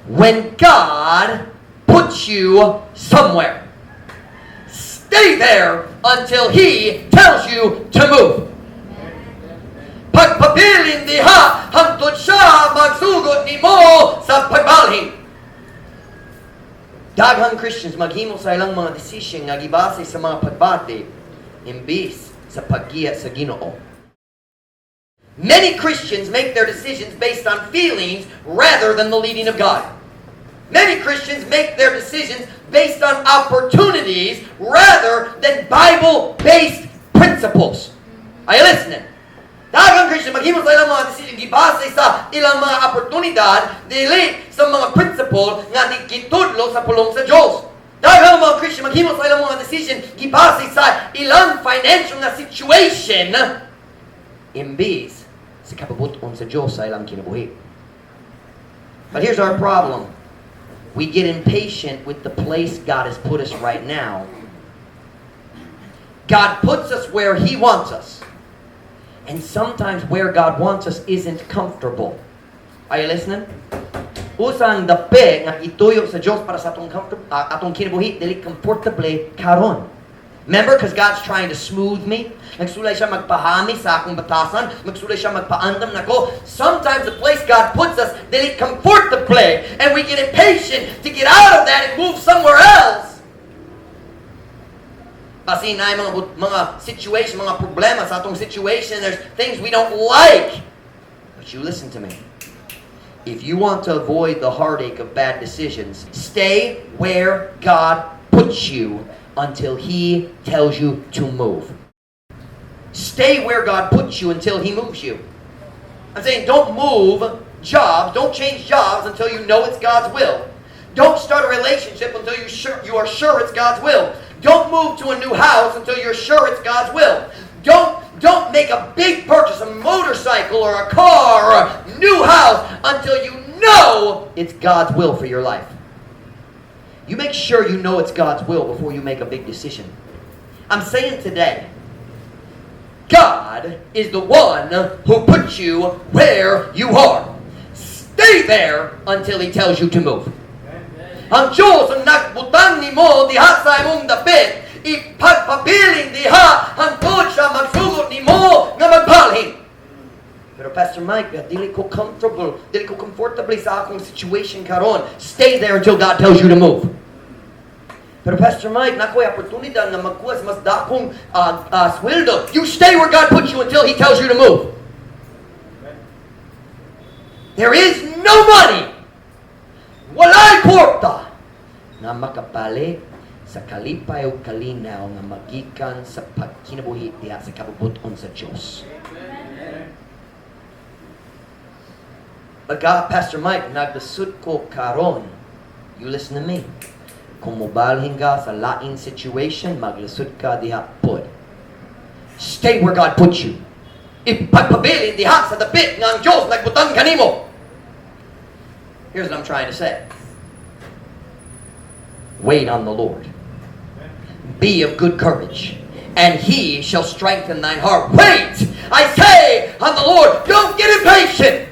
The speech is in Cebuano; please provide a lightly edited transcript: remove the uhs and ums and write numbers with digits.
When God puts you somewhere, stay there until He tells you to move. Pagpabilin diha hangtod siya magsugot nimo sa pagbalhin. Daghang Christians maghimo sa ilang mga decision nga gibase sa mga pagbati imbis sa paggiya sa Ginoo. Many Christians make their decisions based on feelings rather than the leading of God. Many Christians make their decisions based on opportunities rather than Bible-based principles. Are you listening? Daghang Christian maghimo sa ilang mga decision gibase sa ilang mga oportunidad dili sa mga principle nga gitudlo sa pulong sa Dios. Daghang mga Christian maghimo sa ilang mga decision gibase sa ilang financial nga situation imbis sa kabubut-on sa Dios sa ilang kinabuhi. But here's our problem. We get impatient with the place God has put us right now. God puts us where He wants us. And sometimes where God wants us isn't comfortable. Are you listening? Usa ang dapit nga ituyo sa Dios para sa atong kinabuhi dili comfortable karon. Remember, because God's trying to smooth me. Nagsulay siya magpahami sa akong batasan. Magsulay siya magpaandam nako. Sometimes the place God puts us, dili comfortable. And we get impatient to get out of that and move somewhere else. Basin naay mga situation, mga problema sa atong situation. There's things we don't like. But you listen to me. If you want to avoid the heartache of bad decisions, stay where God puts you until He tells you to move. Stay where God puts you until He moves you. I'm saying don't move jobs, don't change jobs until you know it's God's will. Don't start a relationship until you are sure it's God's will. Don't move to a new house until you're sure it's God's will. Don't make a big purchase, a motorcycle or a car or a new house, until you know it's God's will for your life. You make sure you know it's God's will before you make a big decision. I'm saying today, God is the one who puts you where you are. Stay there until He tells you to move. Ang Diyos ang nagbutang nimo diha sa imong dapit. Ipagpabilin diha hangtod siya magsugot nimo nga magbalhin. Pero Pastor Mike, dili ko comfortable, dili ko comfortable sa akong situation karon. Stay there until God tells you to move. Pero Pastor Mike, naa ko'y oportunidad nga magkuha sa mas dakong sweldo. You stay where God puts you until He tells you to move. There is no money. Walay kwarta nga makapalit sa kalipay o kalinaw nga magikan sa pagkinabuhi diha sa kabubut-on sa Diyos. But God, Pastor Mike, naglisod ko karon. You listen to me. Kung mobalhin ka sa lain situation, maglisod ka diha pod. Stay where God puts you. Ipagpabilin diha sa dapit nga ang Diyos nagbutang kanimo. Here's what I'm trying to say. Wait on the Lord. Be of good courage, and He shall strengthen thine heart. Wait, I say, on the Lord. Don't get impatient.